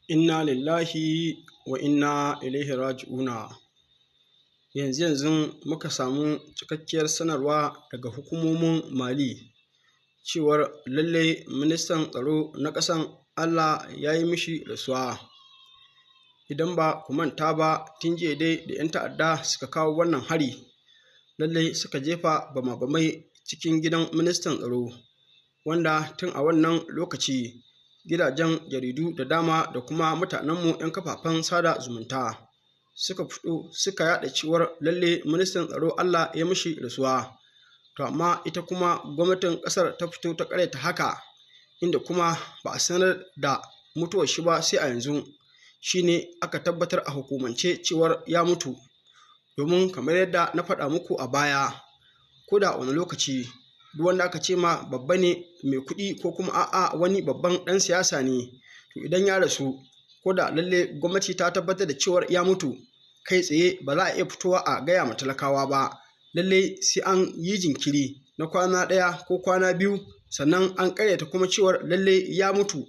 Inna lillahi wa inna ilaihi raji'una. Yanzu yanzun muka samu cikakkiyar sanarwa daga hukumomin Mali cewar lallai ministan tsaro na ƙasan Allah ya yi mishi rasuwa. Idan ba ku manta ba, tun jiya dai da 'yan ta'adda suka kawo wannan hari, lallai suka jefa bama-bamai cikin gidan ministan tsaro, wanda tun a wannan lokaci gidajen jaridu da dama da kuma mutanenmu 'yan kafafen sada zumunta suka fito suka yaɗa cewar lalle ministan tsaro Allah ya mishi rasuwa. To amma ita kuma gwamnatin ƙasar ta fito ta ƙaryata haka, inda kuma ba a sanar da mutuwar shi ba sai a yanzu shine aka tabbatar a hukumance cewar ya mutu. Domin kamar yadda na faɗa muku a baya, ko da wani lokaci duk wanda aka ce ma babba ne mai kuɗi ko kuma a'a wani babban ɗan siyasa ne, to idan ya rasu, ko da lalle gwamnati ta tabbatar da cewar ya mutu, kai tsaye ba za a iya fitowa a gaya ma talakawa ba. Lalle sai an yi jinkiri na kwana ɗaya ko kwana biyu, sannan an ƙaryata kuma cewar lalle ya mutu.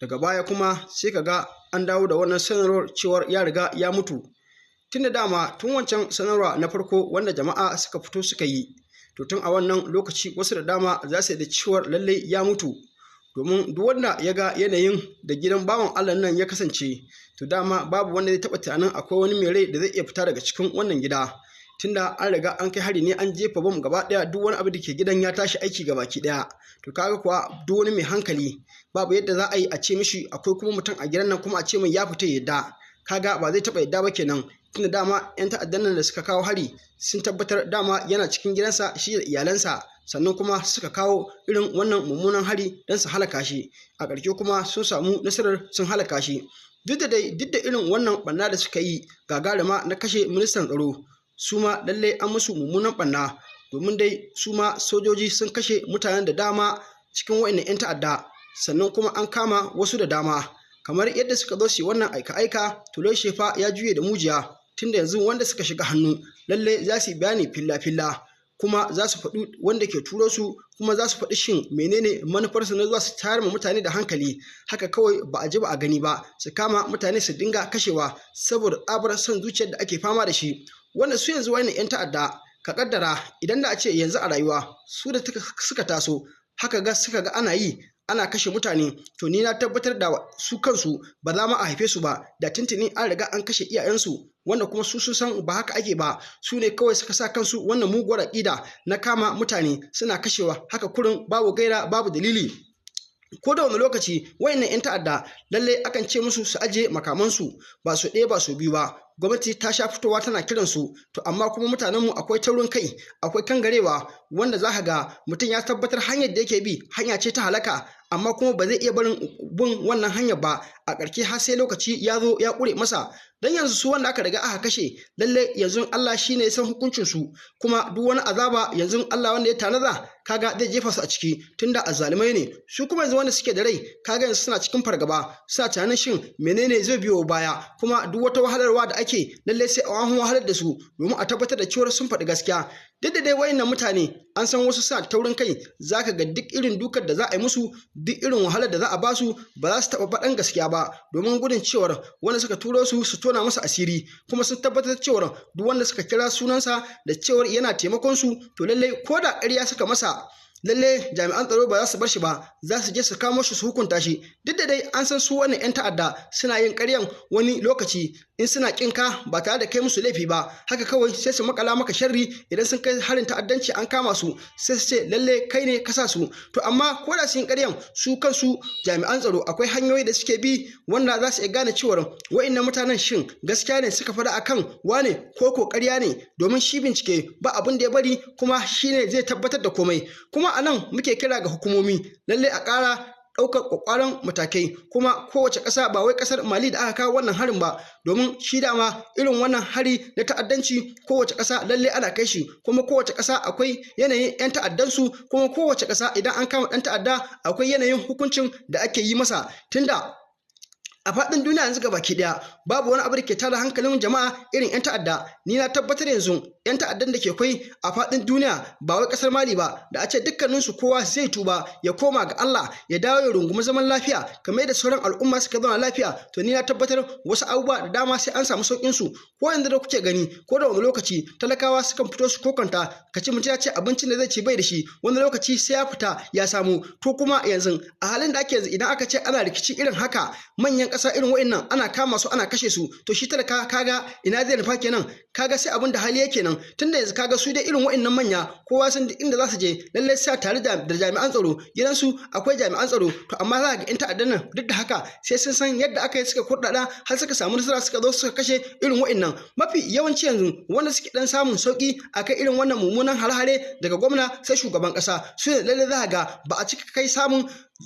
Daga baya kuma sai ka ga an dawo da wannan sanarwar cewar ya riga ya mutu. Tun da dama tun wancan sanarwa na farko wanda jama'a suka fito suka yi, to tun a wannan lokaci wasu da dama za su da cewar lalle ya mutu. Domin duk wanda ya ga yanayin da gidan bawan Allah nan ya kasance, to dama babu wanda zai taɓa tunanin akwai wani mai rai da zai iya fita daga cikin wannan gida. Tunda an riga an kai hari ne, an jefa bom gaba ɗaya, duk wani abu da ke gidan ya tashi aiki gabaki ɗaya. To kaga kuwa duk wani mai hankali babu yadda za a yi a ce mishi akwai kuma mutum a gidan nan kuma a ce mai ya fita yadda. Kaga ba zai taɓa yadda ba kenan. Tunda dama 'yan ta'addan nan da suka kawo hari sun tabbatar dama yana cikin gidansa shi da iyalansa, sannan kuma suka kawo irin wannan mummunan hari don su halaka shi. A ƙarshe kuma sun samu nasarar sun halaka shi. Duk da dai duk da irin wannan ɓanna da suka yi gagaruma na kashe ministan tsaro, su ma lallai an musu mummunan ɓanna, domin dai su ma sojoji sun kashe mutanen da dama cikin wa'annan 'yan ta'adda, sannan kuma an kama wasu da dama. Kamar yadda suka zo su yi wannan aika-aika, Tulo Shefa ya juye da mujiya, tunda yanzu wanda suka shiga hannu lalle za su yi bayani filla-filla, kuma za su faɗi wanda ke turo su, kuma za su faɗi shin menene manufarsu na zuwa su tayar ma mutane da hankali haka kawai ba a ji ba a gani ba, su kama mutane su dinga kashewa saboda tsabar son zuciyar da ake fama da shi. Wanda su yanzu wani 'yan ta'adda, ka kaddara idan da a ce yanzu a rayuwa su da suka taso haka ga suka ga ana yi ana kashe mutane, to ni na tabbatar da su kansu ba za ma a haife su ba, da tuntuni an riga an kashe iyayensu, wanda kuma su sun san ba haka ake ba. Su ne kawai suka sa kansu wannan muguwar aƙida na kama mutane suna kashewa haka kurin, babu gaira babu dalili. Ko da wani lokaci wayannan 'yan ta'adda lalle akan ce musu su aje makamansu, ba su ɗaya ba su biyu ba, gwamnati ta sha fitowa tana kiransu. To amma kuma mutanenmu akwai taurin kai, akwai kangarewa, wanda za ka ga mutum ya tabbatar hanyar da yake bi hanya ce ta halaka, amma kuma ba zai iya barin bin wannan hanyar ba. A ƙarshe har sai lokaci ya zo ya ƙure masa. Dan yanzu su wanda aka riga aka kashe, lalle yanzu Allah shine ya san hukuncin su, kuma duk wani azaba yanzu Allah wanda ya tanada kaga zai jefa su a ciki, tunda azzalumai ne su. Kuma yanzu wanda suke da rai, kaga yanzu suna cikin fargaba, suna tunanin shin menene zai biyo baya. Kuma duk wata wahalarwa da ake, lalle sai an wahalar da su domin a tabbatar da cewa sun faɗi gaskiya. Duk da dai wayannan mutane an san wasu suna taurin kai, zaka ga duk irin dukar da za a yi musu, duk irin wahalar da za a basu, ba za su taɓa faɗan gaskiya ba, domin gudun cewar wanda suka turo su su tona masa asiri. Kuma sun tabbatar cewar duk wanda suka kira sunansa da cewar yana taimakon su, to lallai ko da ƙarya suka masa, lalle jami'an tsaro ba za su bar shi ba, za su je su kamo shi su hukunta shi. Duk da dai an san su wannan 'yan ta'adda suna yin ƙaryan wani lokaci in suna ƙin ka ba tare da kai musu laifi ba, haka kawai sai su makala maka sharri. Idan sun kai harin ta'addanci an kama su, sai su ce lalle kai ne ka sa su. To amma ko da sun yi ƙaryan, su kansu jami'an tsaro akwai hanyoyi da suke bi wanda za su iya gane cewar wa'innan mutanen shin gaskiya ne suka faɗa akan wane ko ko ƙarya ne, domin shi bincike ba abin da ya bari, kuma shine zai tabbatar da komai. Kuma a nan muke kira ga hukumomi lalle a ƙara ɗaukar ƙwaƙwaran matakai. Kuma kowace ƙasa, ba wai ƙasar Mali da aka kawo wannan harin ba, domin shi dama irin wannan hari na ta'addanci kowace ƙasa lalle ana kai shi, kuma kowace ƙasa akwai yanayin 'yan ta'addansu, kuma kowace ƙasa idan an kama ɗan ta'adda akwai yanayin hukuncin da ake yi masa. Tunda A faɗin duniya yanzu gabaki ɗaya babu wani abu da ke tada hankalin jama'a irin 'yan ta'adda. Ni na tabbatar yanzu 'yan ta'addan da ke kwai a faɗin duniya ba wai ƙasar Mali ba, da a ce dukkaninsu kowa zai tuba ya koma ga Allah ya dawo ya rungumi zaman lafiya kamar yadda sauran al'umma suka zauna lafiya, to ni na tabbatar wasu abubuwa da dama sai an samu sauƙin su. Ko yanzu da kuke gani, ko da wani lokaci talakawa sukan fito su kokanta, ka ci mutum ya ce abincin da zai ci bai da shi, wani lokaci sai ya fita ya samu. To kuma yanzu a halin da ake yanzu, idan aka ce ana rikici irin haka, manyan ƙasa irin wa'annan ana kama su ana kashe su, to shi talaka kaga ina zai nufa kenan? Kaga sai abin da hali yake nan, tunda yanzu kaga su dai irin wa'annan manya kowa san duk inda za su je lallai sai tare da jami'an tsaro, gidansu akwai jami'an tsaro. To amma za ga 'yan ta'addan nan duk da haka sai sun san yadda aka yi suka kurɗaɗa har suka samu nasara suka zo suka kashe irin wa'annan. Mafi yawanci yanzu wanda suke dan samun sauki akan irin wannan mummunan hare-hare daga gwamna sai shugaban ƙasa, su ne lallai za ga ba a cika kai samun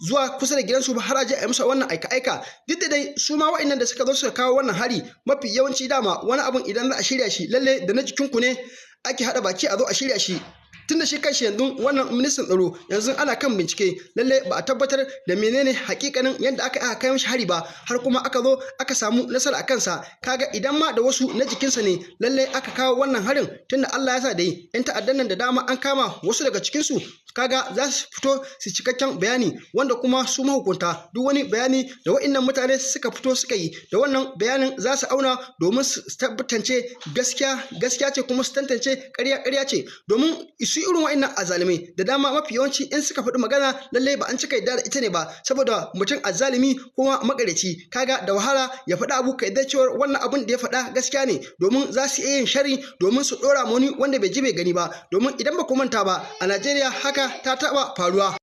zuwa kusa da gidansu ba har a je a yi musu wannan aika-aika. Duk da dai su ma wa'annan da suka zo suka kawo wannan hari, mafi yawanci dama wani abun idan za a shirya shi lalle da na jikinku ne ake haɗa baki a zo a shirya shi. Tunda shi kanshi yanzu wannan ministan tsaro yanzu ana kan bincike, lalle ba a tabbatar da menene hakikanin yadda aka kai mishi hari ba har kuma aka zo aka samu nasara a kansa. Kaga idan ma da wasu na jikinsa ne lalle aka kawo wannan harin, tunda Allah ya sa dai yan ta'addan nan da dama an kama wasu daga cikin su, kaga za su fito su cikakken bayani, wanda kuma su mahukunta duk wani bayani da wa'annan mutane suka fito suka yi, da wannan bayanin za su auna domin su tabbatance gaskiya gaskiya ce kuma su tantance ƙarya ƙarya ce. Domin su irin wa'annan azalimai da dama mafi yawanci in suka faɗi magana lallai ba an cika yadda da ita ne ba, saboda mutum azalimi kuma makareci, kaga da wahala ya faɗi abu ka yadda cewar wannan abun da ya faɗa gaskiya ne, domin za su iya yin shari domin su ɗora wani wanda bai ji bai gani ba. Domin idan ba ku manta ba, a Najeriya haka ta taɓa faruwa.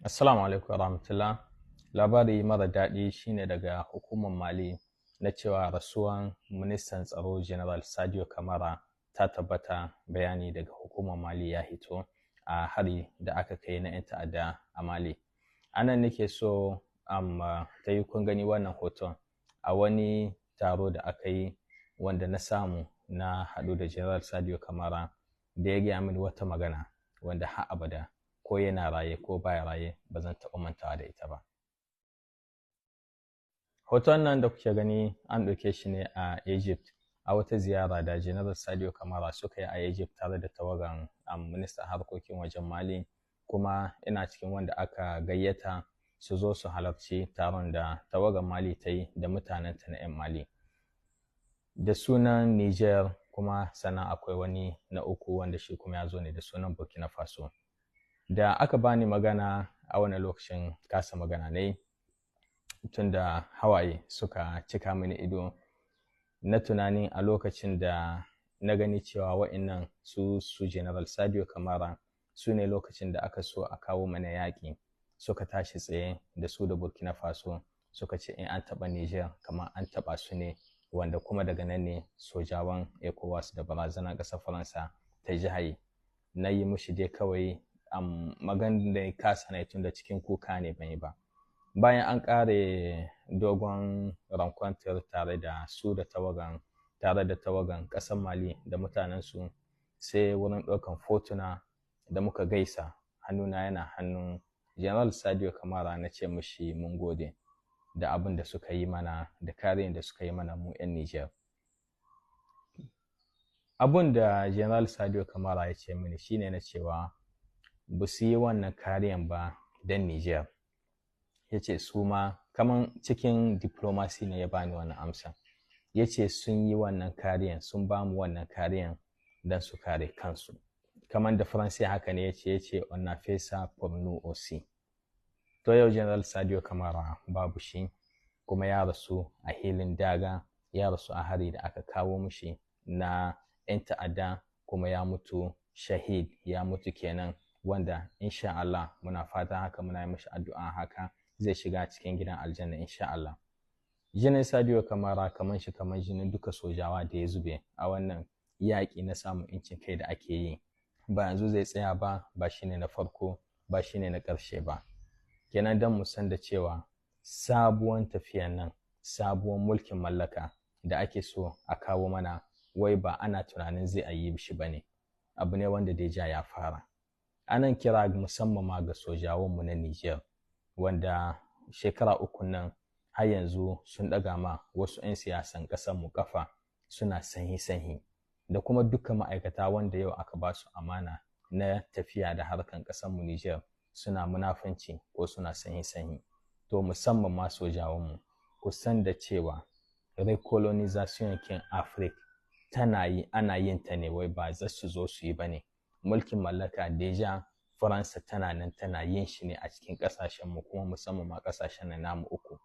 Assalamu alaikum warahmatullah. Labari mara daɗi shine daga hukumar Mali na cewa rasuwan ministan tsaro General Sadio Kamara ta tabbata. Bayani daga hukumar Mali ya hito a hari da aka kai na 'yan ta'adda a Mali. Anan nake so ta yi kun gani wannan hoton a wani taro da aka yi wanda na samu na haɗu da General Sadio Kamara, da ya gaya mini wata magana wanda har abada ko yana raye ko baya raye ba zan taɓa mantawa da ita ba. Hoton nan da kuke gani an ɗauke shi ne a Egypt, a wata ziyara da General Sadio Kamara suka yi a Egypt tare da tawagan ministan harkokin wajen Mali, kuma ina cikin wanda aka gayyata su zo su halarci taron da tawagan Mali ta yi da mutanenta na 'yan Mali. Da sunan Niger kuma, sannan akwai wani na uku wanda shi kuma ya zo ne da sunan Burkina Faso. Da aka bani magana a wani lokacin kasa magana ne, tunda hawaye suka cika mini ido na tunanin a lokacin da na gani cewa wa'innan su General Sadio Kamara su ne lokacin da aka so a kawo mana yaƙi suka tashi tsaye da su da Burkina Faso, suka ce in an taɓa Niger kamar an taɓa su ne, wanda kuma daga nan ne sojawan ECOWAS da barazanar ƙasar Faransa ta jihaye. Na yi mushi dai kawai magana da ya kasa na tun da cikin kuka ne ban yi ba. Bayan an ƙare dogon rankwantar tare da su da tawagan tare da tawagan ƙasar Mali da mutanensu, sai wurin ɗaukan fotuna da muka gaisa, hannuna yana hannun General Sadio Kamara, na ce mushi mun gode da abin da suka yi mana da kariyar da suka yi mana mu 'yan Niger. Abun da General Sadio Kamara ya ce mini shine na cewa ba su yi wannan kariyan ba don Niger. Ya ce su ma kaman cikin diplomasi ne ya bani wannan amsa. Ya ce sun yi wannan kariyan, sun ba mu wannan kariyan don su kare kansu. Kaman da Faransai haka ne ya ce on a fait ça pour nous aussi. To yau General Sadio Kamara babu shi, kuma ya rasu a hilin daga, ya rasu a hari da aka kawo mishi na 'yan ta'adda, kuma ya mutu shahid, ya mutu kenan, wanda insha Allah muna fatan haka, muna yi mishi addu'a haka zai shiga cikin gidan aljanna insha Allah. Jinin Sadio Kamara kaman shi kaman jinin duka sojawa da ya zube a wannan yaƙi na samun incin kai da ake yi, ba yanzu zai tsaya ba, ba shine na farko ba, shine na ƙarshe ba. Kenan don mu san da cewa sabuwan tafiyan nan, sabuwan mulkin mallaka da ake so a kawo mana, wai ba ana tunanin zai a yi shi ba ne, abu ne wanda deja ya fara. Anan kira musamman ma ga sojawanmu na Niger, wanda shekara 3 nan Har yanzu sun ɗaga ma wasu 'yan siyasan ƙasarmu ƙafa, suna sanyi-sanyi, da kuma dukkan ma'aikata wanda yau aka ba su amana na tafiya da harkan ƙasarmu Nijar suna munafunci ko suna sanyi-sanyi. To musamman ma sojawanmu, ku san da cewa recolonisation kin Afrique tana yi, ana yin ta ne, wai ba za su zo su yi ba ne. Mulkin mallaka déjà Faransa tana nan tana yin shi ne a cikin ƙasashenmu, kuma musamman ma ƙasashen na namu uku.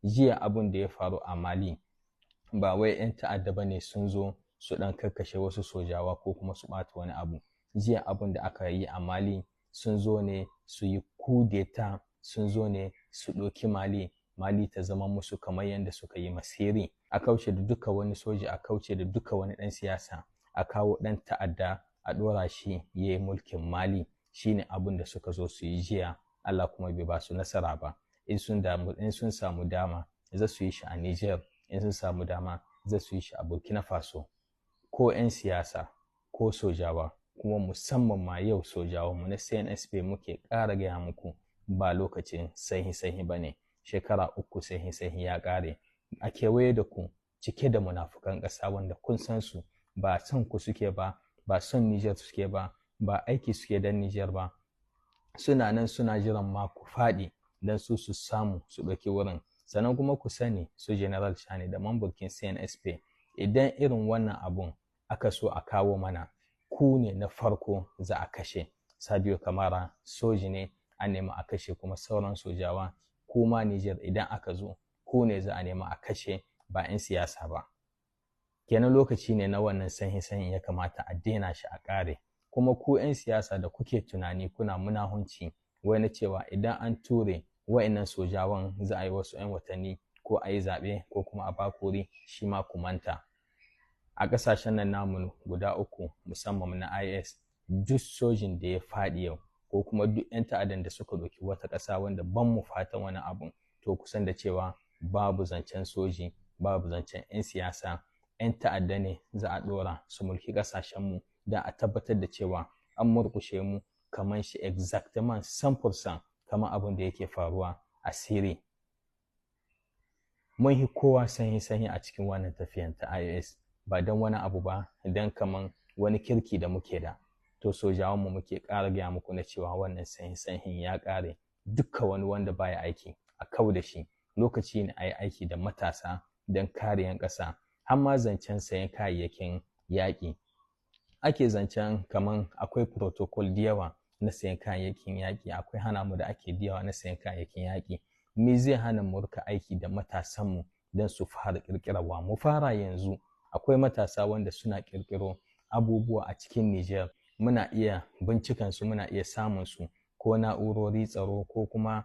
Jiya abun da ya faru a Mali ba wai 'yan ta'adda ba ne sun zo su ɗan karkashe wasu sojawa ko kuma su ɓata wani abu. Jiya abun da aka yi a Mali, sun zo ne su yi kudeta, sun zo ne su ɗauki Mali, Mali ta zama musu kamar yadda suka yi masiri. A kauce da duka wani soja, a kauce da duka wani ɗan siyasa, a kawo ɗan ta'adda a ɗora shi ya yi mulkin Mali. Shine abun da suka zo su yi jiya, Allah kuma bai ba su nasara ba. In sun samu dama za su yi shi a Niger, in sun samu dama za su yi shi a Burkina Faso. Ko 'yan siyasa ko sojawa, kuma musamman ma yau sojawa mu na CNSP, muke ƙara gaya muku, ba lokacin sahi-sahi ba ne. Shekara 3 sahi-sahi ya ƙare. A kewaye da ku cike da munafukan ƙasa wanda kun san su, ba son ku suke ba, ba son Niger suke ba, ba aiki suke don Niger ba. Suna nan suna jiran ma ku faɗi don su su samu su ɗauki wurin. Sannan kuma ku sani, su General Chani da mamburkin CNSP, idan irin wannan abun aka so a kawo mana, ku ne na farko za a kashe. Sadio Kamara soji ne, an nemi a kashe kuma sauran sojawa. Kuma Niger idan aka zo, ku ne za a nemi a kashe, ba 'yan siyasa ba. Kenan lokaci ne na wannan sanyi-sanyi ya kamata a daina shi, a ƙare. Kuma ku 'yan siyasa da kuke tunani kuna munahunci wai na cewa idan an ture wa'annan sojawan za a yi wasu 'yan watanni ko a yi zaɓe ko kuma a bakuri, shi ma ku manta. A ƙasashen nan namu guda uku, musamman na IS, duk sojin da ya faɗi yau ko kuma duk 'yan ta'addan da suka ɗauki wata ƙasa wanda ban mu fatan wani abun, to kusan da cewa babu zancen soji, babu zancen 'yan siyasa, 'yan ta'adda ne za a ɗora su mulki ƙasashenmu da a tabbatar da cewa an murƙushe mu kamar shi exactement 100% kamar abin da yake faruwa a Syria. Mun yi kowa sanyi-sanyi a cikin wannan tafiyan ta IOS, ba don wani abu ba, don kaman wani kirki da muke da. To sojawanmu, muke ƙara gaya muku na cewa wannan sanyi-sanyin ya ƙare. Dukka wani wanda baya aiki a kau da shi. Lokaci ne a yi aiki da matasa don kare 'yan ƙasa. Har ma zancen sayan kayayyakin yaƙi ake zancen, kaman akwai protocol da yawa na sayan kayayyakin yaƙi, akwai hana mu da ake da yawa na sayan kayayyakin yaƙi. Me zai hana mu rika aiki da matasanmu don su fara ƙirƙirarwa? Mu fara yanzu. Akwai matasa wanda suna ƙirƙiro abubuwa a cikin Niger, muna iya bincikan su, muna iya samun su, ko na'urori tsaro ko kuma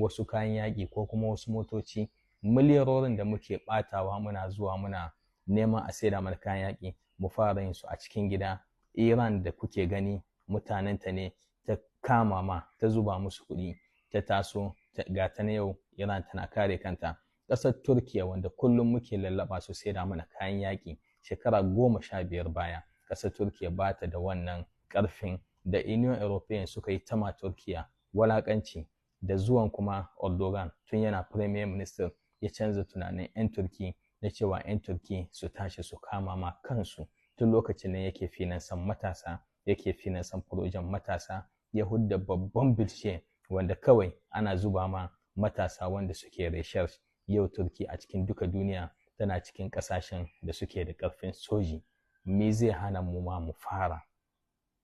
wasu kayan yaƙi ko kuma wasu motoci. Miliyarorin da muke ɓatawa muna zuwa muna neman a saida mana kayan yaƙi, mu fara yin su a cikin gida. Iran da kuke gani, mutanenta ne ta kama ma, ta zuba musu kuɗi, ta taso ga ta na yau Iran tana kare kanta. Ƙasar Turkiya wanda kullum muke lallaba su saida mana kayan yaƙi, shekara 15 baya ƙasar Turkiya ba ta da wannan ƙarfin. Da Union European suka yi tama Turkiya walaƙanci, da zuwan kuma Erdogan tun yana premier minister ya canza tunanin 'yan Turki na cewa 'yan Turki su tashi su kama ma kansu. Tun lokacin nan yake finansan matasa, yake finansan projen matasa, ya hudda babban budget wanda kawai ana zuba ma matasa wanda suke research. Yau Turki a cikin duka duniya tana cikin ƙasashen da suke da ƙarfin soji. Me zai hana mu ma mu fara?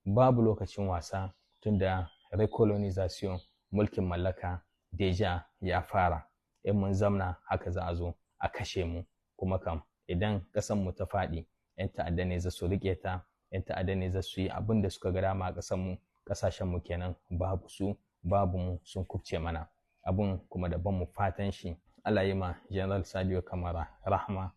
Babu lokacin wasa, tunda recolonisation, mulkin mallaka, déjà ya fara. In mun zamna haka, za a zo a kashe mu. Kuma kam idan ƙasar mu ta faɗi, 'yan ta'adda ne za su riƙe ta, 'yan ta'adda ne za su yi abin da suka ga dama a ƙasar mu, ƙasashen mu kenan babu su, babu mu, sun kubce mana. Abun kuma da ban mu fatan shi, Allah yi ma General Sadio Kamara rahma,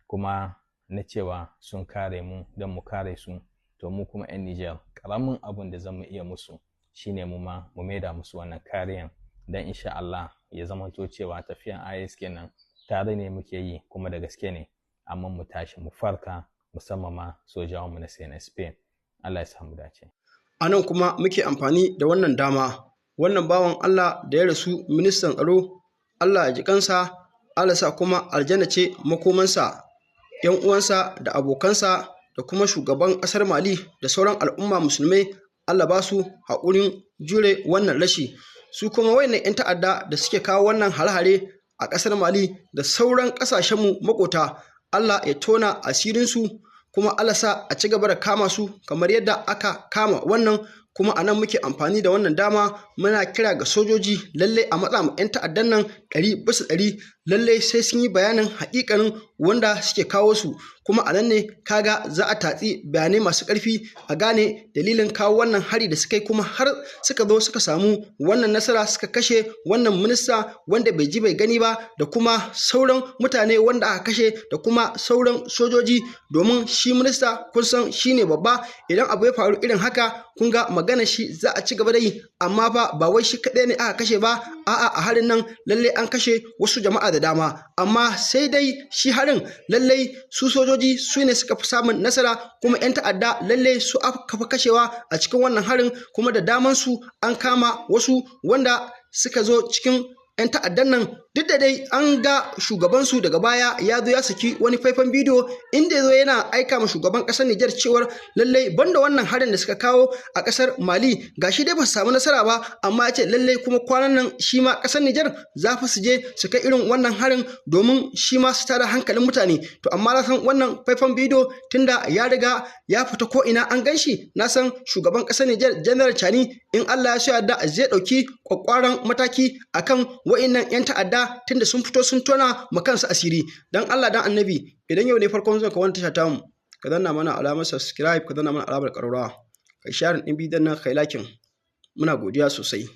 kuma na cewa sun kare mu don mu kare su. To mu kuma 'yan Niger, karamin abun da zamu iya musu shine mu ma mu maida musu wannan kariyan, don insha Allah ya zamanto cewa tafiyan IS kenan tare ne muke yi kuma da gaske ne. Amma mu tashi mu farka, musamman ma sojawanmu na CNSP. Allah ya samu dace. A nan kuma muke amfani da wannan dama, wannan bawan Allah da ya rasu, ministan tsaro, Allah ya ji kansa. Allah sa kuma aljanna ce makomansa, 'yan uwansa da abokansa da kuma shugaban ƙasar Mali da sauran al'umma musulmai, Allah ba su haƙurin jure wannan rashi. Su kuma wayannan 'yan ta'adda da suke kawo wannan hare-hare a ƙasar Mali da sauran ƙasashenmu maƙota, Allah ya tona asirinsu, kuma Allah sa a ci gaba da kama su kamar yadda aka kama wannan. Kuma a nan muke amfani da wannan dama muna kira ga sojoji, lallai a matsa ma 'yan ta'addan nan 100%, lallai sai sun yi bayanin haƙiƙanin wanda suke kawo su. Kuma a nan ne kaga za a tatsi bayanai masu ƙarfi a gane dalilin kawo wannan hari da suka yi, kuma har suka zo suka samu wannan nasara, suka kashe wannan minista wanda bai ji bai gani ba, da kuma sauran mutane wanda aka kashe, da kuma sauran sojoji. Domin shi minista, kun san shi ne babba, idan abu ya faru irin haka, kun ga magana shi za a ci gaba da yi. Amma fa ba wai shi kaɗai ne aka kashe ba, a'a, a harin nan lallai an kashe wasu jama'a da dama, amma sai dai shi harin lallai su sojoji su ne suka fi samun nasara, kuma 'yan ta'adda lallai su aka fi kashewa a cikin wannan harin. Kuma da daman su an kama wasu wanda suka zo cikin 'yan ta'addan nan, duk da dai an ga shugabansu daga baya ya zo ya saki wani faifan bidiyo inda ya zo yana aika ma shugaban ƙasar Nijar cewar lallai banda wannan harin da suka kawo a ƙasar Mali, gashi dai ba su samu nasara ba, amma ya ce lallai kuma kwanan nan shi ma ƙasar Nijar za fa su je su kai irin wannan harin domin shi ma su tada hankalin mutane. To amma na san wannan faifan bidiyo, tunda ya riga ya fita ko ina an gan shi, na san shugaban ƙasar Nijar, General Chani, in Allah ya so yarda, zai ɗauki kwakwaran mataki akan wa'innan 'yan ta'adda, tunda sun fito sun tona ma kansu asiri. Dan Allah dan Annabi, idan yau ne farkon zuwa ka wannan tasha tamu, ka danna mana alamar subscribe, ka danna mana alamar ƙararrawa, kai share ɗin bidiyon nan, kai liking. Muna godiya sosai.